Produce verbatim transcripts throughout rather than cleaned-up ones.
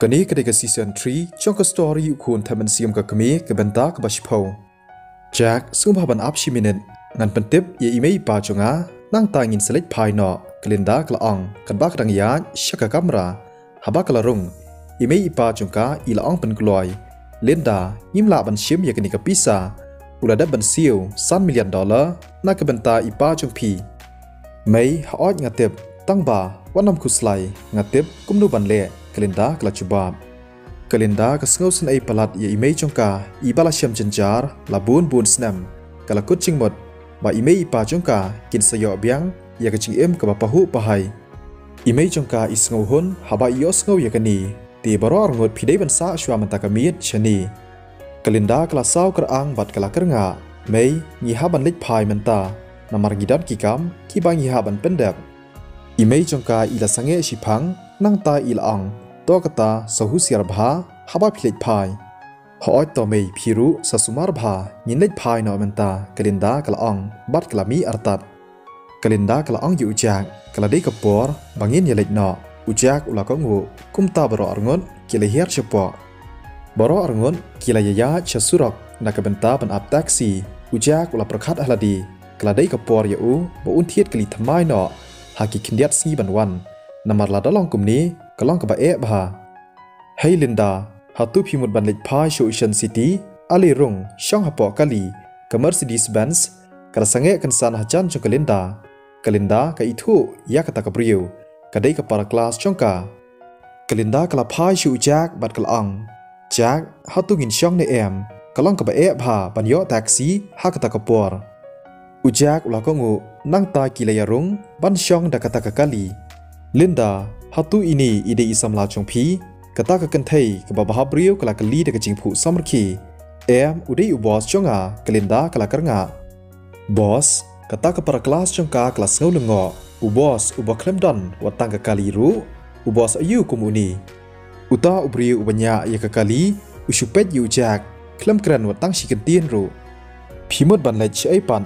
Kane ka dei ka season three jong ka story U Khun Thep Mynsiem Ka Kmie, ka bynta kaba shiphew. Jack, sngewbha ban ap shi minit, ngan pyntip ïa i mei i pa jong nga, nangta ngin sa leit phai noh, ka Linda ka la ong, katba ka dang ïaid sha ka kamra. Haba ka la rung, i mei i pa jong ka i la ong pynkloi, Linda, ngim lah ban shim ïa kane ka pisa. U la dep ban siew san million dollar na ka bynta i pa jong phi. Mei, hooid nga tip, tangba wat nym khuslai, nga tip kumno ban leh, ka Linda ka la jubab. Ka Linda ka sngewsynei palat ïa i mei jong ka iba la shem jynjar la bun bun snem. Ka la kut jingmut ba i mei i pa jong ka kin sa ïoh biang ïa ka jingim kaba pahuh pahai. I mei jong ka i sngewhun haba i ïohsngew ïa kane, te baroh arngut phi dei ban sah shuwa mynta ka miet shane. Ka Linda ka la saw kyrang bad ka la kyrngah, Mei, ngi hap ban leit phai mynta, namar ngi don ki kam kiba ngi hap ban pyndep. I mei jong ka i la sangeh shiphang, nangta i la ong, to kata sa husiar bha haba phi leit phai. Hooid to mei, phi ruh sa sumar bha, ngin leit phai noh mynta, ka Linda ka la ong bad ka la mih artat. Ka Linda ka la ong ïa u Jack, ka la dei ka por ba ngin ïa leit noh. U Jack u la kohnguh. Kumta baroh arngut ki la hiar shapoh. Baroh arngut ki la ïaid sha surok na ka bynta ban ap taxi. U Jack u la pyrkhat ha lade, ka la dei ka por ïa u ba un thied kali thymmai noh ha ki khyndiat sngi ban wan, namar lada long kumne ka long kaba eh bha. Hei Linda, hato phi mut ban leit phai sha Ocean City? Ale rung, shong hapoh kali, ka Mercedes Benz ka la sangeh kynsan hajan jong ka Linda. Ka Linda ka ithuh ïa kata ka briew, ka dei ka para klas jong ka. Ka Linda ka la phai sha u Jack bad ka la ong, Jack, hato ngin shong ne em? Ka long kaba eh bha ban ïoh taxi ha kata ka por. U Jack u la kohnguh, nangta ki la ïarung ban shong da kata ka kali. Linda, hato ine i dei i samla jong phi? Kata ka kynthei kaba bhabriew ka la kylli da ka jingphuh samrkhie. Em, u dei u boss jong nga, ka Linda ka la kyrngah. Boss, kata ka para klas jong ka ka la sngew lyngngoh. U boss uba khlem don wat tang ka kali ruh? U boss aïu kum une? Uta u briew uba ñiah ïa ka kali u shu peit ïa u Jack, khlem kren wat tang shi kyntien ruh. Phi mut ban leit shaei pat?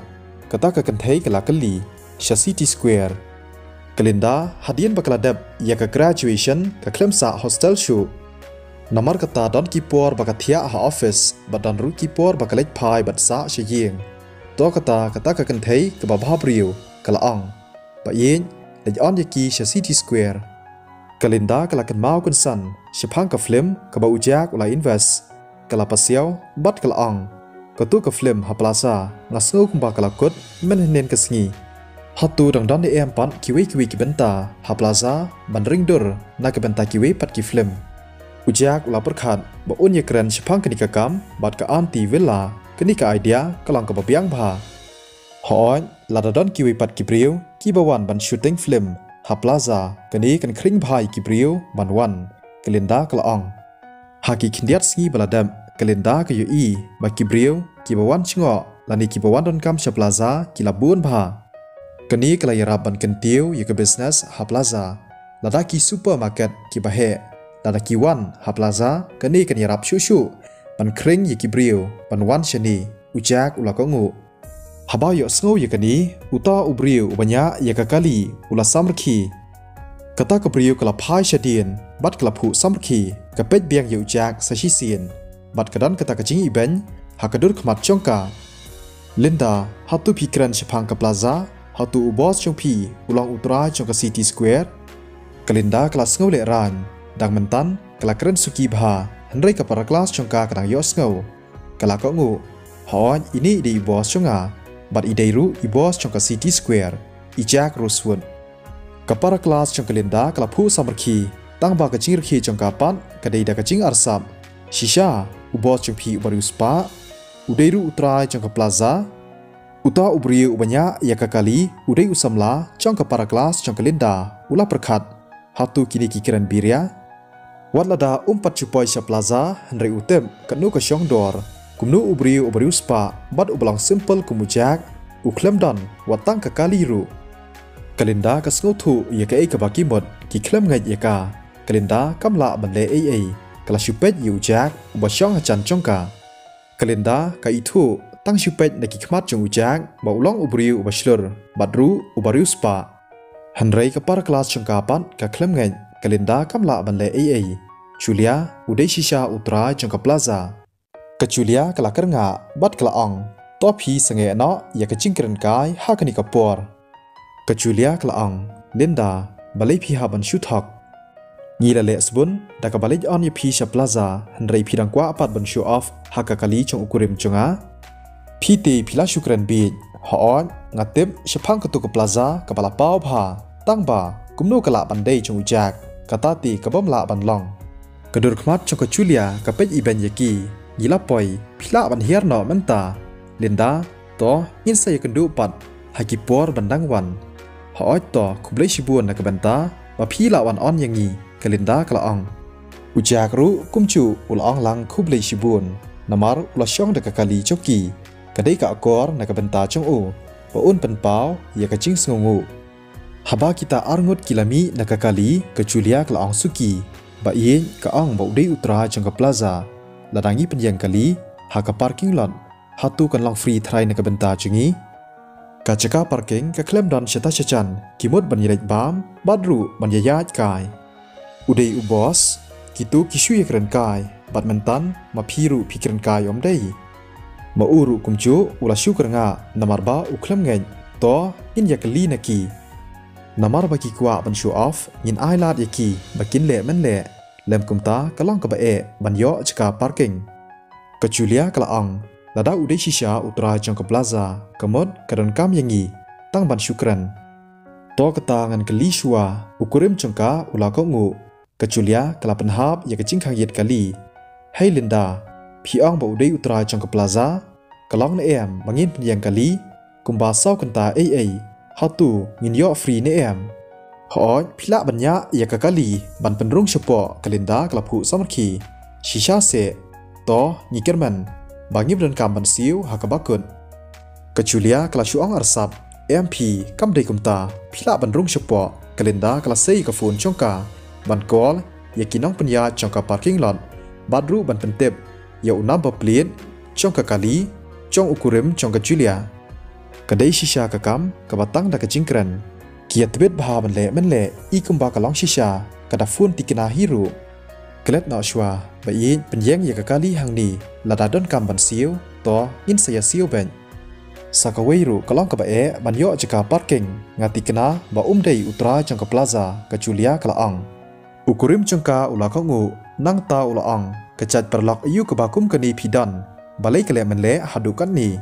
Kata ka kynthei ka la kylli. Sha City Square. Ka Linda hadien ba ka la dep ïa ka graduation ka khlem sah hostel shuh. Namar kata don ki por ba ka thiah ha office bad don ruh ki por ba ka leit phai bad sah sha ïing. To kata, kata ka kynthei kaba bhabriew ka la ong, ba ïeit, leit on ïa ki sha City Square. Ka Linda ka la kynmaw kynsan shaphang ka film kaba u Jack u la invest. Ka la pasiaw bad ka la ong, kato ka film ha Plaza nga sngew kumba ka la kut mynhynnin ka sngi. Hato dang don ne em pat kiwei kiwei ki bynta ha Plaza ban ring dur na ka bynta kiwei pat ki film? U Jack u la pyrkhat ba un ïakren shaphang kane ka kam bad ka Auntie Villa. Kane ka idea ka long kaba biang bha. Hooid, lada don kiwei pat ki briew kiba wan ban shooting film ha Plaza, kane kan khring bha ïa ki briew ban wan, ka Linda ka la ong. Ha ki khyndiat sngi ba la dep, ka Linda ka ïohi ba ki briew kiba wan jngoh lane kiba wan donkam sha Plaza ki la bun bha. Kane ka la ïarap ban kyntiew ïa ka business ha Plaza. Lada ki supermarket kiba heh, lada ki wan ha Plaza, kane kan ïarap shuh shuh ban khring ïa ki briew ban wan shane, u Jack u la kohnguh. Haba ïohsngew ïa kane, uta u briew uba ñiah ïa ka kali u la samrkhie. Kata ka briew ka la phai shadien bad ka la phuh samrkhie, ka peit biang ïa u Jack sa shisien bad ka don kata ka jingibeiñ ha ka dur khmat jong ka. Linda, hato phi kren shaphang ka Plaza? Hato u boss jong phi u long u trai jong ka City Square? Ka Linda ka la sngew lehraiñ. Dang mynta ka la kren suki bha, hynrei ka para klas jong ka ka dang ïohsngew. Ka la kohnguh, hooid, ine i dei i boss jong nga bad i dei ruh i boss jong ka City Square, i Jack Rosewood. Ka para klas jong ka Linda ka la phuh samrkhie, tangba ka jingrkhie jong ka pat ka dei da ka jingarsap. Shisha, u boss jong phi u bariewspah, u dei ruh u trai jong ka Plaza. Uta u briew uba ñiah ïa ka kali u dei u samla jong ka para klas jong ka Linda, u la pyrkhat. Hato kine ki kren biria? Wat lada um pat shu poi sha Plaza hynrei u tip katno ka shong dor, kumno u briew u bariewspah bad uba long simple kum u Jack u khlem don wat tang ka kali ruh. Ka Linda ka sngewthuh ïa kaei kaba ki mut ki khlem ngeit ïa ka. Ka Linda kam lah ban leh ei ei, ka la shu peit ïa u Jack uba shong hajan jong ka. Ka Linda ka ithuh tang shu peit na ki khmat jong u Jack ba u long u briew uba shlur bad ruh u bariewspah. Hynrei ka para klas jong ka pat ka khlem ngeit, ka Linda kam lah ban leh ei ei. Julia u dei shisha u trai jong ka plaza. Ka Julia ka la kyrngah bad ka la ong, to phi sangeh noh ïa ka jingkren kai ha kane ka por. Ka Julia ka la ong, Linda, balei phi hap ban shu thok? Ngi la leh sbun da kaba leit on ïa phi sha plaza, hynrei phi dang kwah pat ban show off ha ka kali jong u kurim jong nga. Phi te phi la shu kren bieit. Hooid, nga tip shaphang katu ka plaza kaba la paw bha. Tang ba kumno ka lah ban dei jong u Jack, kata te ka bym lah ban long. Ka dur khmat jong ka Julia ka peit ibeiñ ïa ki. Ngi la poi, phi lah ban hiar noh mynta. Linda, to ngin sa ïakynduh pat ha ki por ban dang wan. Hooid to, khublei shibun na ka bynta ba phi la wan on ïa ngi, ka Linda ka la ong. U Jack ruh kumjuh u la ong lang khublei shibun namar u la shong da ka kali jong ki. Ka dei ka akor na ka bynta jong u ba un pynpaw ïa ka jingsngewnguh. Haba kita arngut ki la mih na ka kali, ka Julia ka la ong suki, ba ïeit, ka ong ba u dei u trai jong ka plaza. Lada ngi pynïeng kali ha ka parking lot, hato kan long free trai na ka bynta jong ngi? Ka jaka parking ka khlem don shata shajan, ki mut ban ïaleit bam bad ruh ban ïaïaid kai. U dei u boss, kitu ki shu ïakren kai, bad mynta ma phi ruh phi kren kai ym dei? Ma u ruh kumjuh u la shu kyrngah namar ba u khlem ngeit. To ngin ïakylli na ki. Namar ba ki kwah ban show off, ngin ai lad ïa ki ba kin leh men leh. Lem kumta ka long kaba eh ban ïoh jaka parking. Ka Julia ka la ong, lada u dei shisha u trai jong ka plaza, ka mut ka donkam ïa ngi tang ban shu kren. To kata ngan kylli shuwa. U kurim jong ka u la kohnguh. Ka Julia ka la pynhap ïa ka jingkhang ïit kali. Hei Linda, phi ong ba u dei u trai jong ka plaza? Ka long ne em ba ngin pynïeng kali kumba saw kynta ei ei? Hato ngin ïoh free ne em? Hooid, phi lah ban ñiah ïa ka kali ban pynrung shapoh, ka Linda ka la phuh samrkhie. Shisha seh. To ngi kyrmen ba ngim donkam ban siew ha kaba kut. Ka Julia ka la shu ong arsap, em phi, kam dei kumta. Phi lah ban rung shapoh. Ka Linda ka la sei ka phone jong ka ban call ïa ki nongpynïaid jong ka parking lot bad ruh ban pyntip ïa u number plate jong ka kali jong u kurim jong ka Julia. Ka dei shisha ka kam kaba tang da ka jingkren. Ki ïatbit bha ban leh men leh, i kumba ka long shisha, ka da phone tikna hi ruh. Klet noh shuwa, ba ïeit, pynïeng ïa ka kali hangne. Lada donkam ban siew, to ngin sa ïa siew beit. Sa kawei ruh ka long kaba eh ban ïoh jaka parking. Nga tikna ba um dei u trai jong ka plaza, ka Julia ka la ong. U kurim jong ka u la kohnguh, nangta u la ong, ka jait paralok aiu kaba kum kane phi don? Balei ka leh men leh haduh katne?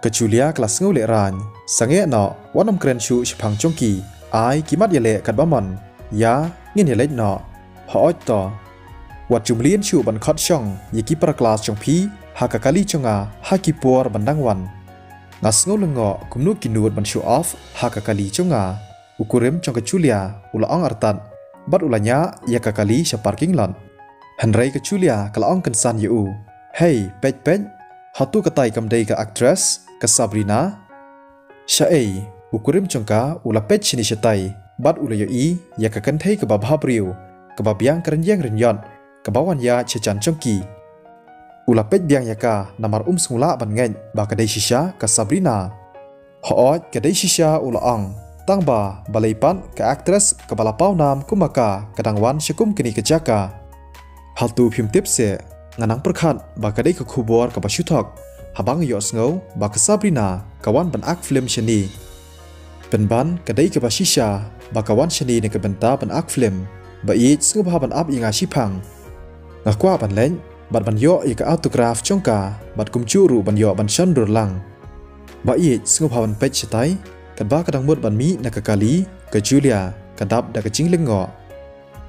Ka Julia ka la sngew lehraiñ. Sangeh noh, wat nym kren shuh shaphang jong ki. Ai ki mat ïaleh katba mon. Ïa, ngin ïaleit noh. Hooid to. Wat ju mlien shuh ban khot shong ïa ki para klas jong phi ha ka kali jong nga ha ki por ban dang wan. Nga sngew lyngngoh kumno ki nud ban show off ha ka kali jong nga. U kurim jong ka Julia u la ong artat bad u la ñiah ïa ka kali sha parking lot. Hynrei ka Julia ka la ong kynsan ïa u, hei, peit peit, hato katai kam dei ka actress, ka Sabrina? Shaei, u kurim jong ka u la peit shane shatai bad u la ïohi ïa ka kynthei kaba bhabriew, kaba biang ka rynïeng rynïot, kaba wan ïaid shajan jong ki. U la peit biang ïa ka namar um sngewlah ban ngeit ba ka dei shisha ka Sabrina. Hooid, ka dei shisha, u la ong. Tang ba balei pat ka actress kaba la paw nam kum ma ka ka dang wan sha kum kane ka jaka? Hato phim tip seh, nga nang pyrkhat ba ka dei ka khubor kaba shu thok haba nga ïohsngew ba ka Sabrina ka wan ban act film shane. Pynban ka dei kaba shisha ba ka wan shane na ka bynta ban act film. Ba ïeit, sngewbha ban ap ïa nga shiphang. Nga kwah ban leit bad ban ïoh ïa ka autograph jong ka bad kumjuh ruh ban ïoh ban shon dur lang. Ba ïeit, sngewbha ban peit shatai. Katba ka dang mut ban mih na ka kali, ka Julia ka dap da ka jinglyngngoh.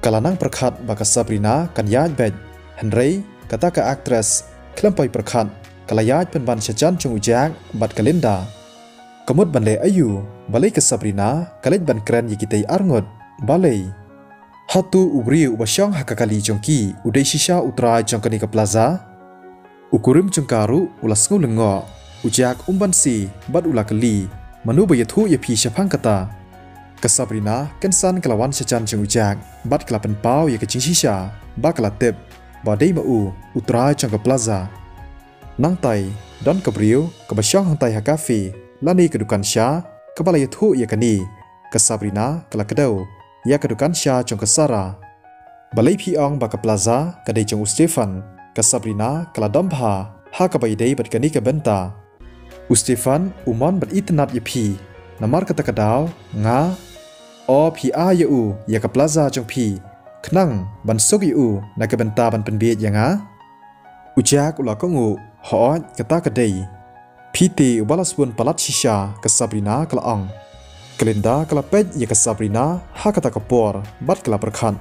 Ka la nang pyrkhat ba ka Sabrina kan ïaid beit, hynrei kata ka actress khlem poi pyrkhat, ka la ïaid pynban shajan jong u Jack bad ka Linda. Ka mut ban leh aiu? Balei ka Sabrina ka leit ban kren ïa kitei arngut? Balei? Hato u briew uba shong ha ka kali jong ki u dei shisha u trai jong kane ka plaza? U kurim jong ka ruh u la sngew lyngngoh. U Jack um banse bad u la kylli, mano ba ïathuh ïa phi shaphang kata? Ka Sabrina kynsan ka la wan shajan jong u Jack bad ka la pynpaw ïa ka jingshisha ba ka la tip ba dei ma u u trai jong ka plaza. Nangtai don ka briew kaba shong hangtai ha cafe lane ka dukan sha kaba la ïathuh ïa kane. Ka Sabrina ka la kdew ïa ka dukan sha jong ka Sarah. Balei phi ong ba ka plaza ka dei jong u Stefan? Ka Sabrina ka la dom bha ha kaba ïadei bad kane ka bynta. U Stefan u mon bad itynnad ïa phi. Namar kata ka daw nga, o phi ai ïa u ïa ka plaza jong phi, khnang ban suk ïa u na ka bynta ban pynbiej ïa nga. U Jack u la kohnguh, hooid, kata ka dei. Phi te uba la sbun palat shisha, ka Sabrina ka la ong. Ka Linda ka la peit ïa ka Sabrina ha kata ka por bad ka la pyrkhat.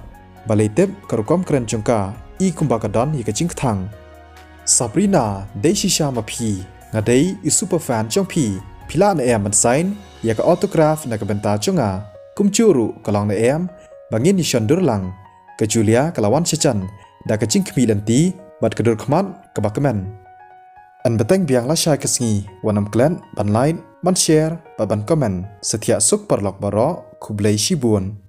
Balei tip ka rukom kren jong ka i kumba ka don ïa ka jingkthang. Sabrina, dei shisha ma phi, nga dei i super fan jong phi. Phi lah ne em ban sign ïa ka autograph na ka bynta jong nga? Kumjuh ruh ka long ne em ba ngin ïashon dur lang? Ka Julia ka la wan shajan da ka jingkhmih lynti bad ka dur khmat kaba kmen. Yn bteng biang lashai ka sngi, wat nym klet ban like, ban share bad ban comment. Sa thiah suk paralok baroh, khublei shibun.